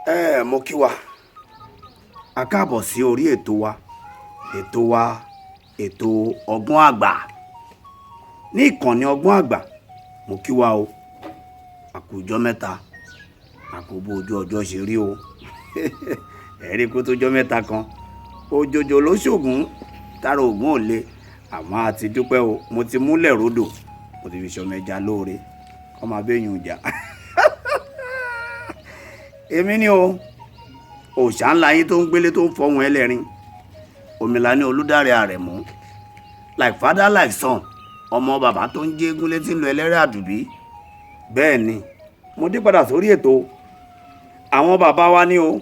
Ẹ mo kí wa, a káàbọ̀ sí orí ètò wa, ètò wa, ètò Ọgbọ́n Àgbà ní ìkànnì Ọgbọ́n Àgbà. Mo kí wa o, àkùjọ mẹ́ta, àkóbó ojú ọjọ́ ṣe rí o. Ẹ̀rí kó tó jọ́ mẹ́ta kan, òjòjò ló ṣògùn tára ògùn ò le, àmọ́ a ti dúpẹ́ o. Mo ti múlẹ̀ rodò, mo ti fi ṣọmọ ẹja lóore, kọ́ máa bẹ́yìn ìjà. Èmi ni o, òòṣà ńlá yín tó ń gbélé, tó ń fọhùn ẹlẹ́rìn, Omilani Olùdarí Àrẹ̀mú, like father like son, ọmọ bàbá tó ń jégún létí ń lọ ẹlẹ́rìí àdùbí. Bẹ́ẹ̀ ni mo dé padà sórí ètò àwọn bàbá wa ní o.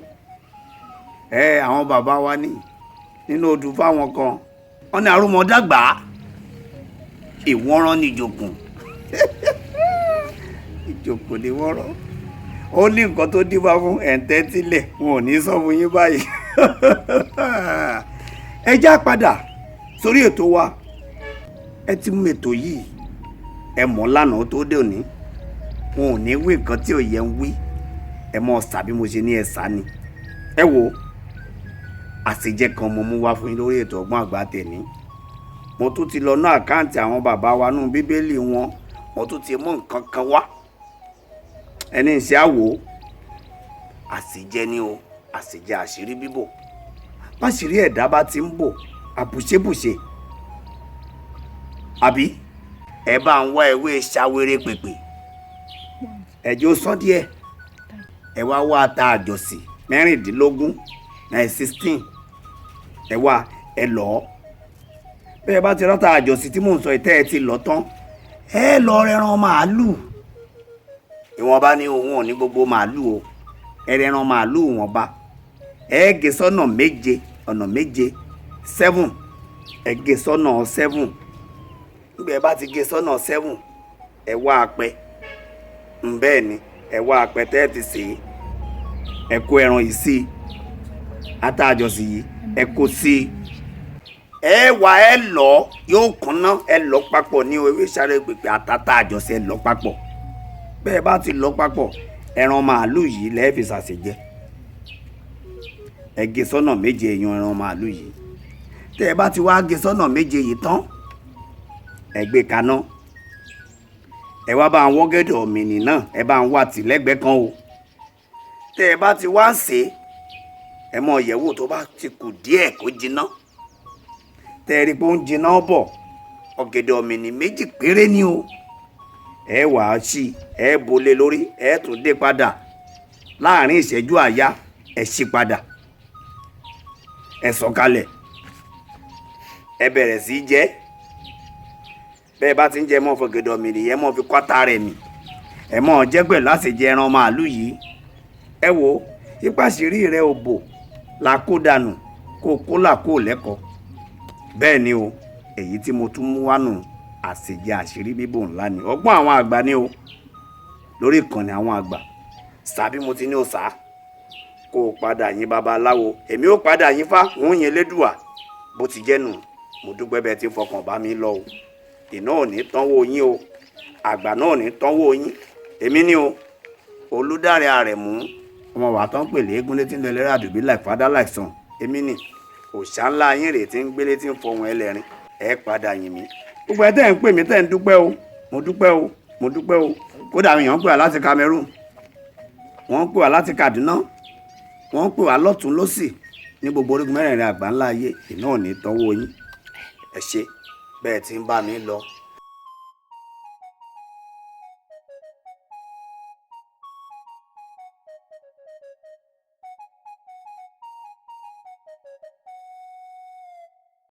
Ẹ àwọn bàbá wa ní nínú odù fáwọn kan, wọn ní arúmọdàgbà ìwọ́nrán ní ìjòkùn, ìjòkùn ni wọ́n rán. Ó ní nǹkan tó dífá fún ẹ̀ǹtẹ́tílẹ̀, wọn ò ní sọ fún yín báyìí. Ẹ já padà sórí ètò wa. Ẹ ti mú ètò yìí, ẹ mọ̀ lánàá tó dé òní. Wọn ò ní wí nǹkan tí ò yẹ ń wí. Ẹ mọ̀ ọ̀sà bí mo ṣe ní ẹ sá ni. Ẹ wo àṣejẹ kan mo mú wá fún yín lórí ètò Ọgbọ́n Àgbà tẹ̀ní. Mo tún ti lọ ná àkáǹtì àwọn bàbá wa nú Bíbélì wọn, mo tún ti mú nǹkan kan wá. Ẹni ń ṣe àwò àṣejẹ ni o, àṣejẹ àṣírí bíbò. Báṣìírí ẹ̀dá bá ti ń bò, àbùṣebùṣe àbí ẹ bá ń wá ewé ṣàwérè pèpè, ẹjọ́ sán díẹ̀. Ẹ wá wá ata àjọsìn 16, 16. Ẹ wá ẹ lọ. Bẹ́ẹ̀ bá ti rọ́ta àjọsìn tí mò ń sọ ìtẹ́ ẹ ti lọ tán, ẹ lọ rẹran màálù. Ìwọ̀nba ní òun ò ní gbogbo màálù o. Ẹ rẹran màálù ìwọ̀nba, ẹ gé sọ́nà 7, ọ̀nà 7, 7. Ẹ gé sọ́nà 7. Nígbà ẹ bá ti gé sọ́nà 7, ẹ wá apẹ. Bẹ́ẹ̀ ni, ẹ wá apẹ tẹ́ ẹ fi sè é. Ẹ kó ẹran yìí sí ata àjọsìn yìí, ẹ kó sí i. Ẹ wá ẹ lọ, yóò kúnná. Ẹ lọ papọ̀ ní ewé sáré pèpè àtàtà àjọsìn, ẹ lọ papọ̀. Bẹ́ẹ̀ bá ti lọ papọ̀, ẹran màálù yìí lẹ́ẹ̀ fi ṣàṣejẹ. Ẹ gé sọ́nà 7 èèyàn ẹran màálù yìí. Tẹ́ ẹ bá ti wá gé sọ́nà 7 yìí tán, ẹ gbé kaná. Ẹ wá bá ń wọ́gẹ́dẹ̀ ọ̀mìnì náà, ẹ bá ń wá tì lẹ́gbẹ̀ẹ́ kan o. Tẹ́ ẹ bá ti wá ń sè é, ẹ mọ yẹ̀wò. Tó bá ti kù díẹ̀ kó jiná, tẹ́ ẹ rí i pé ó ń jiná bọ̀, ọ̀gẹ̀dẹ̀ ọ̀mìnì 2 péré ni o. Ẹ wà á ṣí, ẹ bolé lórí, ẹ tún dé padà láàrin ìṣẹ́jú àyá. Ẹ ṣí padà, ẹ sọ̀kalẹ̀, ẹ bẹ̀rẹ̀ sí í jẹ. Bẹ́ẹ̀ bá ti ń jẹ, mọ́ fọ̀gẹ̀dẹ̀ ọ̀mìnì yẹn, mọ́ fi kọ́ta rẹ̀ mì. Ẹ mọ́ jẹ́ pẹ̀lú àṣejẹ ẹran màálù yìí. Ẹ wo ipàṣírí rẹ ò bò là kó dànù, kó kó là kó lẹ́kọ̀ọ́. Bẹ́ẹ̀ ni o, èyí tí mo tún mú wá nù, àṣejẹ àṣírí bíbò ńlá ni. Ọgbọ́n àwọn àgbà ni o, lórí ìkànnì àwọn àgbà. Sàbí mo ti ní o sá kó o padà yín babaláwo, èmi ó padà yín fá ń yín lédùá. Bó ti jẹ́ nù. Mo dúpẹ́ bẹ́ẹ̀ tí ń fọkàn bá mi lọ o. Iná ò ní tánwó yín o, àgbà náà ò ní tánwó yín. Èmi ni o, Olùdarí Àrẹ̀mú, ọmọ wà tán pèlè eégún létí ń lọ ẹlẹ́rìí àdùbí, like father like son. Èmi ni òòṣà ńlá yín rèé tí ń gbélé, tí ń fọhùn ẹlẹ́rìn. Ẹ padà yìn mí. Gbogbo ẹ tẹ́ ń pè mí, tẹ́ ń dúpẹ́ o, mo dúpẹ́ o, mo dúpẹ́ o. Kódà àwọn èèyàn ń pè wá láti Cameroon, wọ́n ń pè wá láti Kaduna, wọ́n ń pè wá lọ́tún lọ́sì ní gbogbo orígun mẹ́rẹ̀ẹ̀rin àgbáńlá ayé. Iná ò ní tọ́wọ́ yín. Ẹ ṣé bẹ́ẹ̀ tí ń bá mi lọ.